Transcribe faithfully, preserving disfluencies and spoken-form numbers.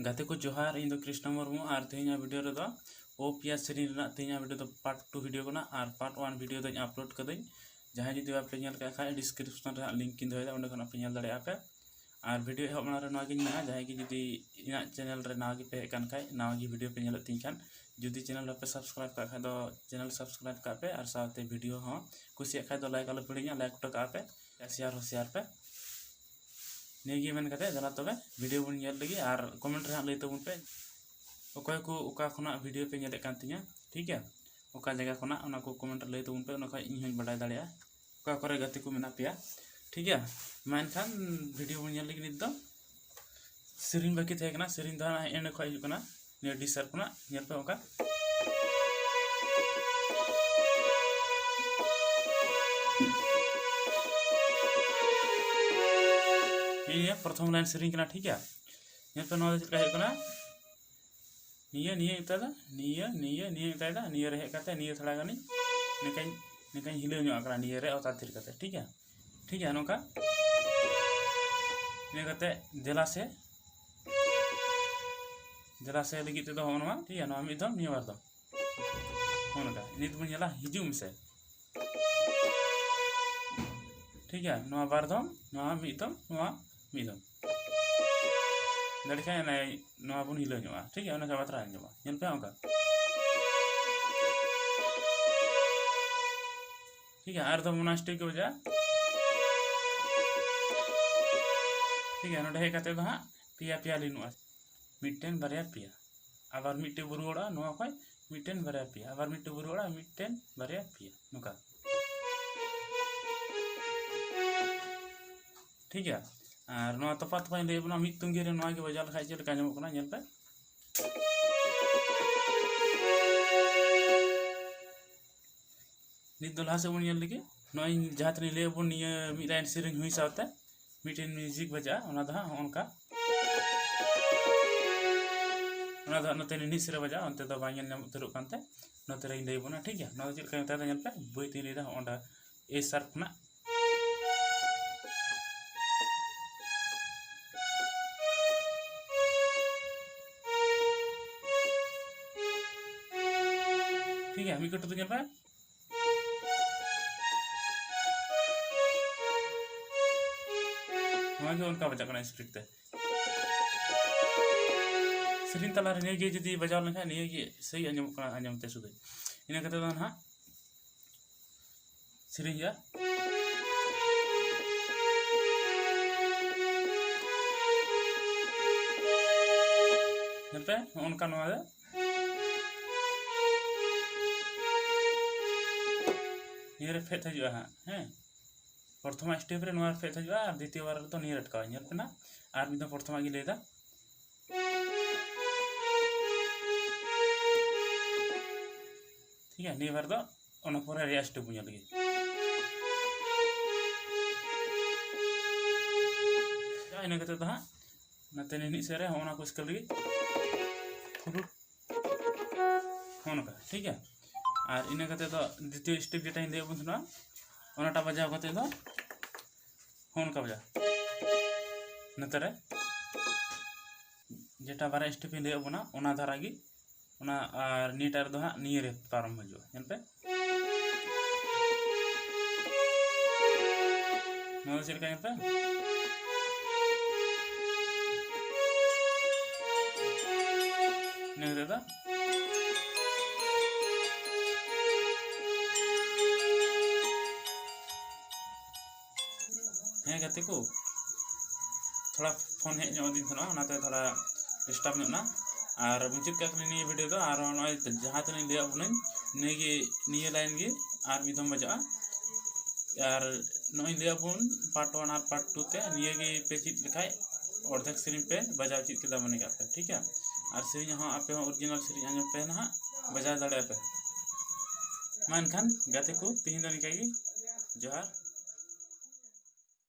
ᱜᱟᱛᱮ ᱠᱚ ᱡᱚᱦᱟᱨ, ᱤᱧ ᱫᱚ ᱠᱨᱤᱥᱱᱚ ᱢᱩᱨᱢᱩ᱾ ᱟᱨ ᱛᱮᱦᱮᱧᱟᱜ ᱵᱷᱤᱰᱤᱭᱳ ᱨᱮᱫᱚ ᱳ ᱯᱤᱭᱟ ᱥᱮᱨᱮᱧ ᱨᱮᱱᱟᱜ ᱛᱮᱦᱮᱧᱟᱜ ᱵᱷᱤᱰᱤᱭᱳ ᱫᱚ ᱯᱟᱨᱴ ᱴᱩ ᱵᱷᱤᱰᱤᱭᱳ ᱠᱟᱱᱟ᱾ ᱟᱨ ᱯᱟᱨᱴ ᱳᱣᱟᱱ ᱵᱷᱤᱰᱤᱭᱳ ᱫᱚᱧ ᱟᱯᱞᱳᱰ ᱠᱟᱹᱫᱟᱹᱧ᱾ ᱡᱟᱦᱟᱸᱭ ᱡᱩᱫᱤ ᱵᱟᱯᱮ ᱧᱮᱞ ᱠᱟᱜ ᱠᱷᱟᱡ, ᱰᱤᱥᱠᱨᱤᱯᱥᱚᱱ ᱨᱮ ᱦᱟᱸᱜ ᱞᱤᱝᱠ ᱤᱧ ᱫᱚᱦᱚᱭᱮᱫᱟ, ᱚᱸᱰᱮ ᱠᱷᱚᱱᱟᱜ ᱯᱮ ᱧᱮᱞ ᱫᱟᱲᱮᱭᱟᱜᱼᱟ ᱯᱮ᱾ ᱟᱨ ᱵᱷᱤᱰᱤᱭᱳ ᱮᱦᱚᱵ ᱢᱟᱲᱟᱝ ᱨᱮ ᱱᱚᱣᱟ ᱜᱤᱧ ᱢᱮᱱᱟ, ᱡᱟᱦᱟᱸᱭ ᱜᱮ ᱡᱩᱫᱤ ᱤᱧᱟᱹᱜ ᱪᱮᱱᱮᱞ ᱨᱮ ᱱᱟᱣᱟ ᱜᱮ ᱯᱮ ᱦᱮᱡ ᱠᱟᱱ ᱠᱷᱟᱡ, ᱱᱟᱣᱟ ᱜᱮ ᱵᱷᱤᱰᱤᱭᱳ ᱯᱮ ᱧᱮᱞᱮᱫ ᱛᱤᱧ ᱠᱷᱟᱱ, ᱡᱩᱫᱤ ᱪᱮᱱᱮᱞ ᱵᱟᱯᱮ ᱥᱟᱵᱥᱠᱨᱟᱭᱤᱵ ᱠᱟᱜ ᱠᱷᱟᱡ ᱫᱚ ᱪᱮᱱᱮᱞ ᱥᱟᱵᱥᱠᱨᱟᱭᱤᱵ ᱠᱟᱜ ᱯᱮ, ᱟᱨ ᱥᱟᱶᱛᱮ ᱵᱷᱤᱰᱤᱭᱳ ᱦᱚᱸ ᱠᱩᱥᱤᱭᱟᱜ ᱠᱷᱟᱡ ᱫᱚ ᱞᱟᱭᱤᱠ ᱟᱞᱚ ᱯᱮ ᱦᱤᱲᱤᱧᱟ, ᱞᱟᱭᱤᱠ ᱦᱚᱴᱚ ᱠᱟᱜᱼᱟ ᱯᱮ, ᱟᱨ ᱥᱮᱭᱟᱨ ᱦᱚᱸ ᱥᱮᱭᱟᱨ ᱯᱮ᱾ ᱱᱤᱭᱟᱹ ᱜᱮ ᱢᱮᱱ ᱠᱟᱛᱮ ᱫᱮᱞᱟ ᱛᱚᱵᱮ ᱵᱷᱤᱰᱤᱭᱳ ᱵᱚᱱ ᱧᱮᱞ ᱞᱮᱜᱮ, ᱟᱨ ᱠᱚᱢᱮᱱᱴ ᱨᱮ ᱦᱟᱸᱜ ᱞᱟᱹᱭ ᱛᱟᱵᱚᱱ ᱯᱮ, ᱚᱠᱚᱭ ᱠᱚ ᱚᱠᱟ ᱠᱷᱚᱱᱟᱜ ᱵᱷᱤᱰᱤᱭᱳ ᱯᱮ ᱧᱮᱞᱮᱫ ᱠᱟᱱ ᱛᱤᱧᱟ, ᱴᱷᱤᱠ ᱜᱮᱭᱟ? ᱚᱠᱟ ᱡᱟᱭᱜᱟ ᱠᱷᱚᱱᱟᱜ, ᱚᱱᱟ ᱠᱚ ᱠᱚᱢᱮᱱᱴ ᱨᱮ ᱞᱟᱹᱭ ᱛᱟᱵᱚᱱ ᱯᱮ, ᱚᱱᱟ ᱠᱷᱚᱡ ᱤᱧ ᱦᱚᱸᱧ ᱵᱟᱰᱟᱭ ᱫᱟᱲᱮᱭᱟᱜᱼᱟ ᱚᱠᱟ ᱠᱚᱨᱮ ᱜᱟᱛᱮ ᱠᱚ ᱢᱮᱱᱟᱜ ᱯᱮᱭᱟ, ᱴᱷᱤᱠ ᱜᱮᱭᱟ? ᱢᱟ ᱮᱱᱠᱷᱟᱱ ᱵᱷᱤᱰᱤᱭᱳ ᱵᱚᱱ ᱧᱮᱞ ᱞᱮᱜᱮ ᱱᱤᱛ ᱫᱚ᱾ ᱥᱮᱨᱮᱧ ᱵᱟᱹᱠᱤ ᱛᱟᱦᱮᱸ ᱠᱟᱱᱟ, ᱥᱮᱨᱮᱧ ᱫᱚ ᱦᱟᱸᱜ ᱮᱸᱰᱮ ᱠᱷᱚᱡ ᱦᱤᱡᱩᱜ ᱠᱟᱱᱟ, ᱱᱤᱭᱟᱹ ᱰᱤ ᱥᱟᱨ ᱠᱷᱚᱱᱟᱜ, ᱧᱮᱞ ᱯᱮ ᱚᱱᱠᱟ᱾ ᱱᱤᱭᱟᱹ ᱯᱨᱚᱛᱷᱚᱢ ᱞᱟᱭᱤᱱ ᱥᱮᱨᱮᱧ ᱠᱟᱱᱟ, ᱴᱷᱤᱠ ᱜᱮᱭᱟ? ᱧᱮᱞ ᱯᱮ ᱱᱚᱣᱟ ᱫᱚ ᱪᱮᱫ ᱞᱮᱠᱟ ᱦᱩᱭᱩᱜ ᱠᱟᱱᱟ, ᱱᱤᱭᱟᱹ, ᱱᱤᱭᱟᱹ ᱢᱮᱛᱟᱭ ᱫᱟ, ᱱᱤᱭᱟᱹ, ᱱᱤᱭᱟᱹ, ᱱᱤᱭᱟᱹ ᱢᱮᱛᱟᱭ ᱫᱟ, ᱱᱤᱭᱟᱹ ᱨᱮ ᱦᱮᱡ ᱠᱟᱛᱮ ᱱᱤᱭᱟᱹ ᱛᱷᱚᱲᱟ ᱜᱟᱱᱤᱧ ᱱᱤᱝᱠᱟᱧ, ᱱᱤᱝᱠᱟᱧ ᱦᱤᱞᱟᱹᱣ ᱧᱚᱜ ᱟᱠᱟᱱᱟ, ᱱᱤᱭᱟᱹ ᱨᱮ ᱚᱛᱟ ᱛᱷᱤᱨ ᱠᱟᱛᱮ, ᱴᱷᱤᱠ ᱜᱮᱭᱟ? ᱴᱷᱤᱠ ᱜᱮᱭᱟ, ᱱᱚᱝᱠᱟ᱾ ᱱᱤᱭᱟᱹ ᱠᱟᱛᱮ ᱫᱮᱞᱟ ᱥᱮ, ᱫᱮᱞᱟ ᱥᱮ ᱞᱟᱹᱜᱤᱫ ᱛᱮᱫᱚ ᱦᱚᱸᱜᱼᱚ ᱱᱚᱣᱟ, ᱴᱷᱤᱠ ᱜᱮᱭᱟ, ᱱᱚᱣᱟ ᱢᱤᱫ ᱫᱚᱢ, ᱱᱤᱭᱟᱹ ᱵᱟᱨ ᱫᱚᱢ᱾ ᱦᱚᱸᱜᱼᱚ ᱱᱚᱝᱠᱟ᱾ ᱱᱤᱛ ᱵᱚᱱ ᱧᱮᱞᱟ, ᱦᱤᱡᱩᱜ ᱢᱮᱥᱮ᱾ ᱴᱷᱤᱠ ᱜᱮᱭᱟ, ᱱᱚᱣᱟ ᱵᱟᱨ ᱫᱚᱢ, ᱱᱚᱣᱟ ᱢᱤᱫ ᱫᱚᱢ, ᱱᱚᱣᱟ ᱢᱤᱫ ᱫᱚᱢ᱾ ᱫᱟᱲᱮ ᱠᱷᱟᱱ ᱚᱱᱮ ᱱᱚᱣᱟ ᱵᱚᱱ ᱦᱤᱞᱟᱹᱣ ᱧᱚᱜᱼᱟ, ᱴᱷᱤᱠ ᱜᱮᱭᱟ, ᱚᱱᱟ ᱠᱷᱟᱱ ᱵᱟᱛᱨᱟ ᱟᱸᱡᱚᱢᱚᱜᱼᱟ᱾ ᱧᱮᱞ ᱯᱮ ᱚᱱᱠᱟ᱾ ᱴᱷᱤᱠ ᱜᱮᱭᱟ, ᱟᱨ ᱫᱚ ᱚᱱᱟ ᱥᱴᱮᱡᱽ ᱜᱮ ᱵᱟᱡᱟᱜᱼᱟ᱾ ᱴᱷᱤᱠ ᱜᱮᱭᱟ, ᱱᱚᱰᱮ ᱦᱮᱡ ᱠᱟᱛᱮ ᱫᱚ ᱦᱟᱸᱜ ᱯᱮᱭᱟ ᱯᱮᱭᱟ ᱞᱤᱱᱚᱜᱼᱟ, ᱢᱤᱫᱴᱮᱱ, ᱵᱟᱨᱭᱟ, ᱯᱮᱭᱟ᱾ ᱟᱵᱟᱨ ᱢᱤᱫᱴᱮᱡ ᱵᱚ ᱨᱩᱣᱟᱹᱲᱚᱜᱼᱟ ᱱᱚᱣᱟ ᱠᱷᱚᱡ, ᱢᱤᱫᱴᱮᱱ, ᱵᱟᱨᱭᱟ, ᱯᱮᱭᱟ᱾ ᱟᱵᱟᱨ ᱢᱤᱫᱴᱮᱡ ᱵᱚ ᱨᱩᱣᱟᱹᱲᱚᱜᱼᱟ, ᱢᱤᱫᱴᱮᱱ, ᱵᱟᱨᱭᱟ, ᱯᱮᱭᱟ, ᱱᱚᱝᱠᱟ᱾ ᱴᱷᱤᱠ ᱜᱮᱭᱟ, ᱟᱨ ᱱᱚᱣᱟ ᱛᱚᱯᱟ ᱛᱚᱯᱟᱧ ᱞᱟᱹᱭ ᱟᱵᱚᱱᱟ, ᱢᱤᱫ ᱛᱩᱝᱜᱤ ᱨᱮ ᱱᱚᱣᱟ ᱜᱮ ᱵᱟᱡᱟᱣ ᱞᱮᱠᱷᱟᱡ ᱪᱮᱫ ᱞᱮᱠᱟ ᱟᱸᱡᱚᱢᱚᱜ ᱠᱟᱱᱟ, ᱧᱮᱞ ᱯᱮ᱾ ᱱᱤᱛ ᱫᱚ ᱞᱟᱦᱟ ᱥᱮᱫ ᱵᱚᱱ ᱧᱮᱞ ᱞᱮᱜᱮ᱾ ᱱᱚᱜᱼᱚᱭ ᱡᱟᱦᱟᱸ ᱛᱤᱱᱟᱹᱜ ᱞᱟᱹᱭ ᱟᱵᱚᱱ, ᱱᱤᱭᱟᱹ ᱢᱤᱫ ᱞᱟᱭᱤᱱ ᱥᱮᱨᱮᱧ ᱦᱩᱭ ᱥᱟᱶᱛᱮ ᱢᱤᱫᱴᱮᱱ ᱢᱤᱣᱡᱤᱠ ᱵᱟᱡᱟᱜᱼᱟ, ᱚᱱᱟ ᱫᱚ ᱦᱟᱸᱜ ᱦᱚᱸᱜᱼᱚ ᱱᱚᱝᱠᱟ᱾ ᱚᱱᱟ ᱫᱚ ᱦᱟᱸᱜ ᱱᱚᱛᱮ ᱱᱤᱱᱦᱤᱡ ᱥᱮᱫ ᱨᱮ ᱵᱟᱡᱟᱜᱼᱟ, ᱚᱱᱛᱮ ᱫᱚ ᱵᱟᱝ ᱧᱮᱞ ᱧᱟᱢ ᱩᱛᱟᱹᱨᱚᱜ ᱠᱟᱱᱛᱮ ᱱᱚᱛᱮ ᱨᱮᱧ ᱞᱟᱹᱭ ᱟᱵᱚᱱᱟ, ᱴᱷᱤᱠ ᱜᱮᱭᱟ? ᱱᱚᱣᱟ ᱫᱚ ᱪᱮᱫ ᱞᱮᱠᱟ ᱢᱮᱛᱟᱭ ᱫᱟ, ᱧᱮᱞ ᱯᱮ, ᱵᱟᱹᱭ ᱛᱤᱧ ᱞᱟᱹᱭ ᱫᱟ, ᱦᱚᱸᱜᱼᱚ ᱱᱚᱸᱰᱮ ᱮ ᱥᱟᱨᱯ ᱠᱷᱚᱱᱟᱜ ᱴᱷᱤᱠ ᱜᱮᱭᱟ, ᱢᱤᱫ ᱠᱟᱹᱴᱩᱵ ᱫᱚ ᱧᱮᱞ ᱯᱮ᱾ ᱱᱚᱣᱟ ᱜᱮ ᱚᱱᱠᱟ ᱵᱟᱡᱟᱜ ᱠᱟᱱᱟ speed ᱛᱮ᱾ ᱥᱮᱨᱮᱧ ᱛᱟᱞᱟᱨᱮ ᱱᱤᱭᱟᱹ ᱜᱮ ᱡᱩᱫᱤ ᱵᱟᱡᱟᱣ ᱞᱮᱱᱠᱷᱟᱱ ᱱᱤᱭᱟᱹ ᱜᱮ ᱥᱟᱹᱦᱤ ᱟᱸᱡᱚᱢᱚᱜ ᱠᱟᱱᱟ ᱟᱸᱡᱚᱢ ᱛᱮ ᱥᱩᱫᱷᱟᱹ᱾ ᱤᱱᱟᱹ ᱠᱟᱛᱮ ᱫᱚ ᱱᱟᱦᱟᱜ ᱥᱮᱨᱮᱧ ᱦᱩᱭᱩᱜᱼᱟ᱾ ᱧᱮᱞ ᱯᱮ, ᱱᱚᱜᱼᱚ ᱱᱚᱝᱠᱟ ᱱᱚᱣᱟ ᱫᱚ ᱱᱤᱭᱟᱹ ᱨᱮ ᱯᱷᱮᱫ ᱦᱤᱡᱩᱜᱼᱟ ᱦᱟᱸᱜ, ᱦᱮᱸ᱾ ᱯᱨᱚᱛᱷᱚᱢᱟ step ᱨᱮ ᱱᱚᱣᱟ ᱨᱮ ᱯᱷᱮᱫ ᱦᱤᱡᱩᱜᱼᱟ ᱟᱨ ᱫᱤᱛᱤᱭᱚ ᱵᱟᱨ ᱨᱮᱫᱚ ᱱᱤᱭᱟᱹ ᱨᱮ ᱟᱴᱠᱟᱣᱟ᱾ ᱧᱮᱞ ᱯᱮ ᱱᱟᱜ, ᱟᱨ ᱢᱤᱫ ᱫᱷᱟᱣ ᱯᱨᱚᱛᱷᱚᱢᱟ ᱜᱮ ᱞᱟᱹᱭᱫᱟ᱾ ᱴᱷᱤᱠ ᱜᱮᱭᱟ, ᱱᱤᱭᱟᱹ ᱵᱟᱨ ᱫᱚ ᱚᱱᱟ ᱯᱚᱨᱮ ᱨᱮᱭᱟᱜ step ᱵᱚᱱ ᱧᱮᱞ ᱞᱮᱜᱮ᱾ ᱤᱱᱟᱹ ᱠᱟᱛᱮ ᱫᱚ ᱦᱟᱸᱜ ᱱᱚᱛᱮ ᱱᱤᱱᱤᱡ ᱥᱮᱫ ᱨᱮ ᱦᱚᱸᱜᱼᱚ ᱱᱟ ᱠᱚ scale ᱞᱟᱹᱜᱤᱫ ᱯᱷᱩᱞᱩᱴ ᱦᱚᱸᱜᱼᱚ ᱱᱚᱝᱠᱟ, ᱴᱷᱤᱠ ᱜᱮᱭᱟ᱾ ᱟᱨ ᱤᱱᱟᱹ ᱠᱟᱛᱮ ᱫᱚ ᱫᱤᱛᱤᱭᱚ step ᱡᱮᱴᱟᱧ ᱞᱟᱹᱭᱟᱫ ᱵᱚᱱ ᱛᱟᱦᱮᱱᱟ, ᱚᱱᱟᱴᱟᱜ ᱵᱟᱡᱟᱣ ᱠᱟᱛᱮ ᱫᱚ ᱦᱚᱸᱜᱼᱚ ᱱᱚᱝᱠᱟ ᱵᱟᱡᱟᱣ᱾ ᱱᱚᱛᱮ ᱨᱮ ᱡᱮᱴᱟ ᱵᱟᱨᱭᱟ step ᱤᱧ ᱞᱟᱹᱭᱟᱫ ᱵᱚᱱᱟ, ᱚᱱᱟ ᱫᱷᱟᱨᱟ ᱜᱮ, ᱚᱱᱟ ᱟᱨ ᱱᱤᱭᱟᱹᱴᱟᱜ ᱨᱮᱫᱚ ᱦᱟᱸᱜ ᱱᱤᱭᱟᱹ ᱨᱮ ᱯᱟᱨᱚᱢ ᱦᱤᱡᱩᱜᱼᱟ᱾ ᱧᱮᱞ ᱯᱮ, ᱱᱚᱣᱟ ᱫᱚ ᱪᱮᱫ ᱞᱮᱠᱟ? ᱧᱮᱞ ᱯᱮ, ᱤᱱᱟᱹ ᱠᱟᱛᱮ ᱫᱚ ᱦᱮᱸ ᱜᱟᱛᱮ ᱠᱚ, ᱛᱷᱚᱲᱟ ᱯᱷᱳᱱ ᱦᱮᱡ ᱧᱚᱜ ᱟᱹᱫᱤᱧ ᱛᱟᱦᱮᱱᱟ, ᱚᱱᱟᱛᱮ ᱛᱷᱚᱲᱟ ᱰᱤᱥᱴᱟᱵᱽ ᱧᱚᱜ ᱮᱱᱟ᱾ ᱟᱨ ᱢᱩᱪᱟᱹᱫ ᱠᱟᱜ ᱠᱟᱹᱱᱟᱹᱧ ᱱᱤᱭᱟᱹ ᱵᱷᱤᱰᱤᱭᱳ ᱫᱚ᱾ ᱟᱨ ᱱᱚᱜᱼᱚᱭ ᱡᱟᱦᱟᱸ ᱛᱤᱱᱟᱹᱜ ᱤᱧ ᱞᱟᱹᱭᱟᱫ ᱵᱚᱱᱟᱹᱧ, ᱱᱤᱭᱟᱹ ᱜᱮ, ᱱᱤᱭᱟᱹ ᱞᱟᱭᱤᱱ ᱜᱮ ᱟᱨ ᱢᱤᱫ ᱫᱷᱚᱢ ᱵᱟᱡᱟᱜᱼᱟ᱾ ᱟᱨ ᱱᱚᱜᱼᱚᱭ ᱞᱟᱹᱭᱟᱫ ᱵᱚᱱ ᱯᱟᱨᱴ ᱳᱣᱟᱱ ᱟᱨ ᱯᱟᱨᱴ ᱴᱩ ᱛᱮ ᱱᱤᱭᱟᱹ ᱜᱮ ᱯᱮ ᱪᱮᱫ ᱞᱮᱠᱷᱟᱡ ᱚᱨᱫᱷᱮᱠ ᱥᱮᱨᱮᱧ ᱯᱮ ᱵᱟᱡᱟᱣ ᱪᱮᱫ ᱠᱮᱫᱟ, ᱢᱚᱱᱮ ᱠᱟᱜ ᱯᱮ, ᱴᱷᱤᱠ ᱜᱮᱭᱟ᱾ ᱟᱨ ᱥᱮᱨᱮᱧ ᱦᱚᱸ ᱟᱯᱮ ᱦᱚᱸ ᱚᱨᱤᱡᱤᱱᱟᱞ ᱥᱮᱨᱮᱧ ᱟᱸᱡᱚᱢ ᱯᱮ ᱱᱟᱦᱟᱜ, ᱵᱟᱡᱟᱣ ᱫᱟᱲᱮᱭᱟᱜᱼᱟ ᱯᱮ᱾ ᱢᱟ ᱮᱱᱠᱷᱟᱱ ᱜᱟᱛᱮ ᱠᱚ, ᱛᱮᱦᱮᱧ ᱫᱚ ᱱᱤᱝᱠᱟ ᱜᱮ᱾ ᱡᱚᱦᱟᱨ᱾